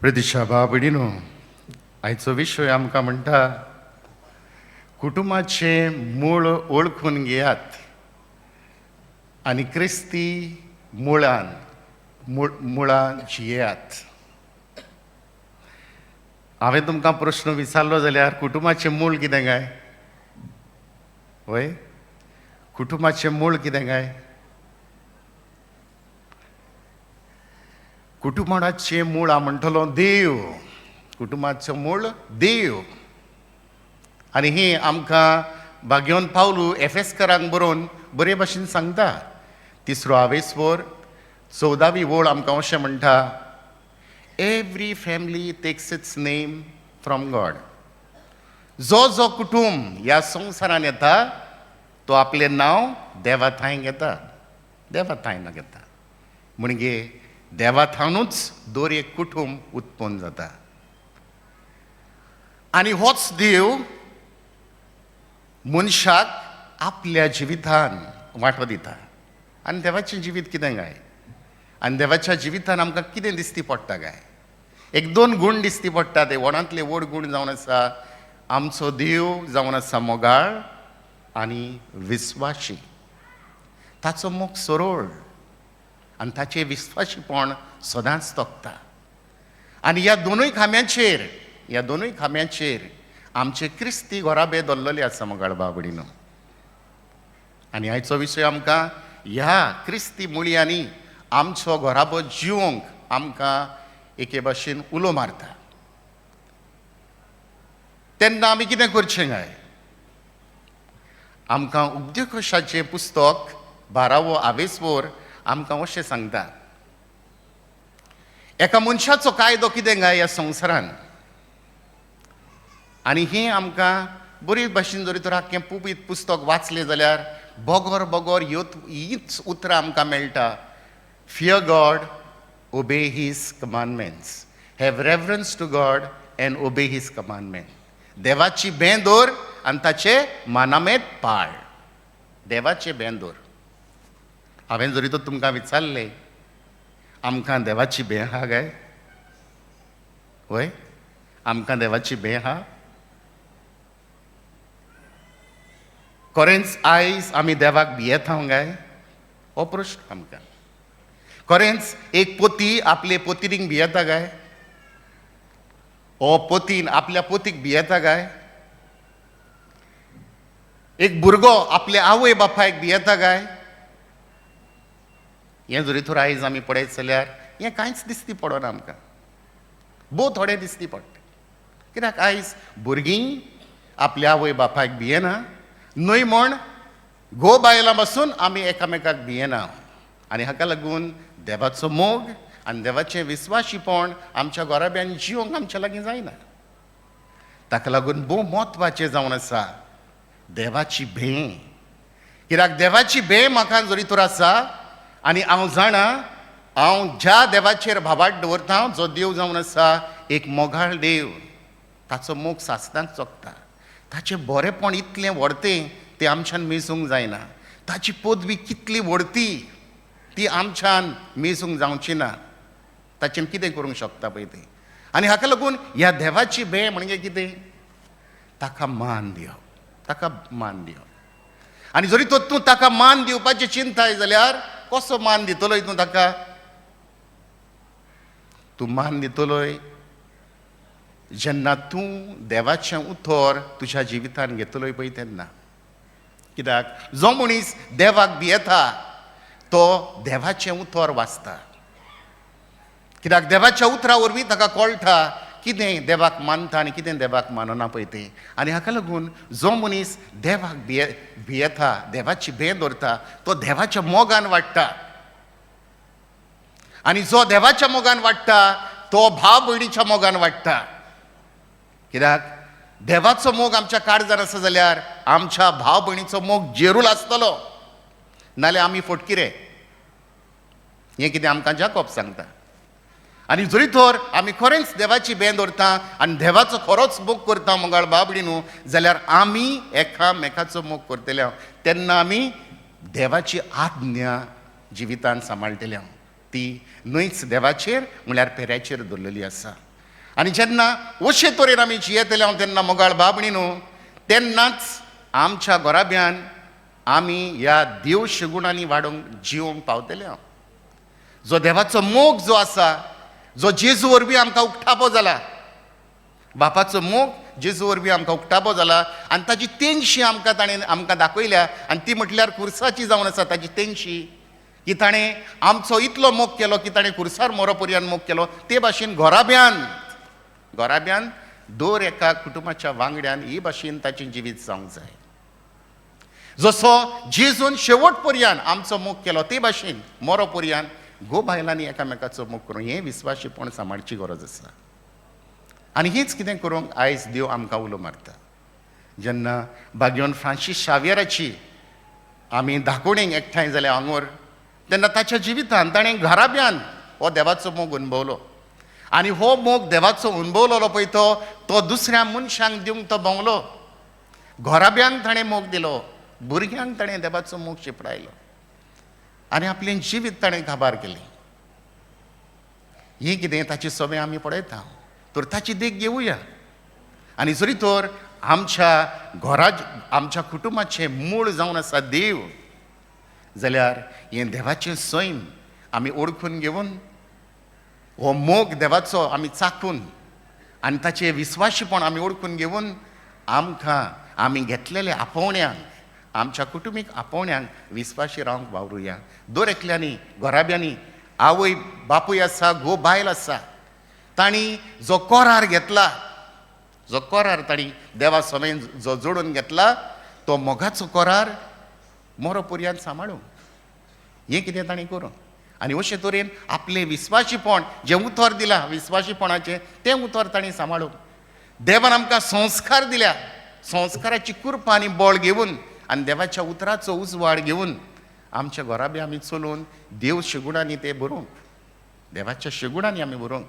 प्रतिशा बाबडीनो, आयचो विशय आमकां म्हणटा कुटुंबाचें मूळ वळखून घेयात आनी क्रिस्ती मुळान मुळां जियेयात. हांवें तुमकां प्रश्न विचारलो जाल्यार कुटुंबाचें मूळ कितें काय? वय, कुटुंबाचें मूळ कितें काय? कुटुंबाचें मूळ हांव म्हणटलो देव. कुटुंबाचें मूळ देव. आनी ही आमकां भाग्योन पावलू एफेस्करांक बरोवन बरे भाशेन सांगता. तिसरो आवेस्वर 14वी ओळ आमकां अशें म्हणटा, every family takes its name from God. जो जो कुटुंब ह्या संवसारान येता तो आपलें नांव देवा थांय घेता, देवा थांय ना घेता. म्हणजे देवा थावनूच दर एक कुटुंब उत्पन्न जाता आनी होच देव मनशाक आपल्या जिवितान वांटो दिता. आनी देवाचें जिवीत कितें काय? आनी देवाच्या जिवितान आमकां कितें दिसती पडटा काय? एक दोन गूण दिसती पडटा. ते व्हडांतले व्हड गूण जावन आसा आमचो देव जावन आसा मोगाळ आनी विस्वाशी. ताचो मोग सरळ आनी ताचें विस्वाशीपण सदांच तोखता. आनी ह्या दोनूय खांब्यांचेर, ह्या दोनूय खांब्यांचेर आमचे क्रिस्ती घराबे दवरलेले आसा मोगाळ बाबडीनो. आनी आयचो विशय आमकां ह्या क्रिस्ती मुळयांनी आमचो घराबो जिवंक आमकां एके भाशेन उलो मारता. तेन्ना आमी कितें करचें काय? आमकां उपदेशाचें पुस्तक 12वो आवेस्वर आमकां अशें सांगता, एका मनशाचो कायदो कितें काय ह्या संवसारान? आनी हें आमकां बरे भाशेन जरी तर आख्खें पुबीत पुस्तक वाचलें जाल्यार बगर बगर ह्यो हीच उतरां आमकां मेळटा. Fear God, obey his commandments, have reverence to God and obey his commandment. देवाची भें दवर आनी ताचे मानामेत पाळ. देवाचें भें दवर. हांवें जरी तर तुमकां विचारलें आमकां देवाची भें आहा काय? वय, आमकां देवाची भें आहा? खरेंच आयज आमी देवाक भियेता काय? हो प्रश्न आमकां. खरेंच एक पोती आपले पोतीरींक भियेता काय? हो पोतीन आपल्या पोतीक भियेता काय? एक भुरगो आपल्या आवय बापायक भियेता काय? हें जरी तर आयज आमी पळयत जाल्यार हें कांयच दिसती पडना आमकां, भोव थोडें दिसती पडटा. कित्याक आयज भुरगीं आपल्या आवय बापायक भियेना, न्हय म्हण घोव बायलां पासून आमी एकामेकाक भियेना. आनी हाका लागून देवाचो मोग आनी देवाचें विस्वाशीपण आमच्या घराब्यान जिवंक आमच्या लागीं जायना. ताका लागून भोव म्हत्वाचें जावन आसा देवाची भें. कित्याक देवाची भें म्हाका जरी तर आसा आनी हांव जाणा हांव ज्या देवाचेर भावाट दवरता जो देव जावन आसा एक मोगाळ देव, ताचो मोग सासणाक चोखता. ताचें बरेंपण इतलें व्हडतें तें आमच्यान मेजूंक जायना. ताची पदवी कितली व्हडती ती आमच्यान मेजूंक जावची ना. ताचें कितें करूंक शकता पळय तें. आनी हाका लागून ह्या देवाची भें म्हणजे कितें? ताका मान दिवप, ताका मान दिवप. आनी जरी तो तूं ताका मान दिवपाची चिंताय जाल्यार कसो मान दितलोय तूं ताका? तूं मान दितलोय जेन्ना तूं देवाचें उतर तुज्या जिवितान घेतलोय पळय तेन्ना. कित्याक जो मनीस देवाक भियेता तो देवाचें उतर वाचता. कित्याक देवाच्या उतरा वरवीं ताका कळटा कितें देवाक मानता आनी कितें देवाक मानना पळय तें. आनी हाका लागून जो मनीस देवाक भियेता, देवाची भें दवरता, तो देवाच्या मोगान वाडटा. आनी जो देवाच्या मोगान वाडटा तो भाव भयणीच्या मोगान वाडटा. कित्याक देवाचो मोग आमच्या काळजान आसा जाल्यार आमच्या भाव भयणीचो मोग जेरूल आसतलो, नाल्यार आमी फटकिरे. हें कितें आमकां जाकोब सांगता. आनी जरी तर आमी खरेंच देवाची भें दवरता आनी देवाचो खरोच मोग करता मोगाळ बाबडी न्हू जाल्यार आमी एकामेकाचो मोग करतले तेन्ना आमी देवाची आज्ञा जिवितान सांबाळटले. ती न्हयच देवाचेर म्हळ्यार पेऱ्याचेर दवरलेली आसा. आनी जेन्ना अशे तरेन आमी जियेतले हांव तेन्ना मोगाळ बाबणी न्हू, तेन्नाच आमच्या घराब्यान आमी ह्या देव शगुणांनी वाडोवंक जिवंक पावतले हांव. जो देवाचो मोग जो आसा, जो जेजू वरवीं आमकां उक्तापो जाला, बापाचो मोग जेजू वरवीं आमकां उक्तापो जाला आनी ताजी तेंगशी आमकां ताणें आमकां दाखयल्या आनी ती म्हटल्यार खुर्साची जावन आसा ताजी तेंगशी, की ताणें आमचो इतलो मोग केलो की ताणें खुर्सार मोरो पर्यंत मोग केलो. ते भाशेन घराब्यान घराब्यान दर एका कुटुंबाच्या वांगड्यान ही भाशेन ताचें जिवीत जावंक जाय. जसो जेजून शेवट पर्यंत आमचो मोग केलो ते भाशेन मोरो पर्यंत घोव बायलांनी एकामेकाचो मोग करूंक हें विस्वाशीपण सांबाळची गरज आसा. आनी हीच कितें करूंक आयज देव आमकां उलो मारता. जेन्ना भाग्यवन फ्रांसीस शावियराची आमी दाकोवणेक एकठांय जाल्या हांगोर, तेन्ना ताच्या जिवितान ताणें घराब्यान हो देवाचो मोग अणभवलो आनी हो मोग देवाचो अणभवलोलो पळय तो दुसऱ्या मनशांक दिवंक तो भोंवलो. घराब्यांक ताणें मोग दिलो, भुरग्यांक ताणें देवाचो मोग शिंपडायलो आनी आपलें जिवीत ताणें काबार केलें. हें कितें ताची सवय आमी पळयता, तर ताची देख घेवया. आनी जरी तर आमच्या घरा आमच्या कुटुंबाचें मूळ जावन आसा देव, जाल्यार हें देवाचें सैम आमी ओळखून घेवन हो मोग देवाचो आमी चाखून आनी ताचें विस्वाशीपण आमी ओळखून घेवन आमकां आमी घेतलेले आपोवण्यांक आमच्या कुटुंबीक आपोवण्यांक विस्वाशी रावंक वावरुया. दर एकल्यांनी घराब्यांनी आवय बापूय आसा, घोव बायल आसा, तांणी जो कोरार घेतला, जो कोरार तांणी देवा समेन जो जोडून घेतला तो मोगाचो कोरार मोरो पर्यंत सांबाळूंक हें कितें तांणी करूं आनी अशे तरेन आपलें विस्वाशीपण जें उतर दिलां विस्वाशीपणाचें तें उतर तांणी सांबाळूंक. देवान आमकां संस्कार दिल्या, संस्काराची कृपा आनी बळ घेवन आनी देवाच्या उतराचो उजवाड घेवन आमच्या घराबी आमी चलोवन देव शेगुणांनी ते बरोवंक, देवाच्या शेगुणांनी आमी बरोवंक.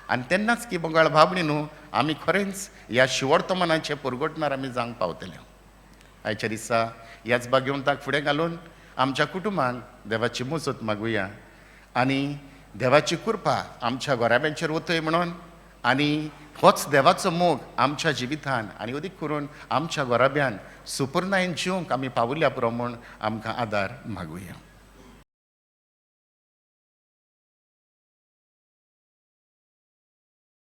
आनी तेन्नाच की बंगाळ भाबणी न्हू आमी खरेंच ह्या शिवर्तमानाचें पुरगटणार आमी जावंक पावतले. आयच्या दिसा ह्याच भाग्यवंताक फुडें घालून आमच्या कुटुंबान देवाची मजत मागुया आनी देवाची कृपा आमच्या घराब्यांचेर वतय म्हणून आनी होच देवाचो मोग आमच्या जिवितान आनी अदीक करून आमच्या घराब्यान सुपुर्नायन जिवंक आमी पावल्या पुरो म्हूण आमकां आदार मागुया.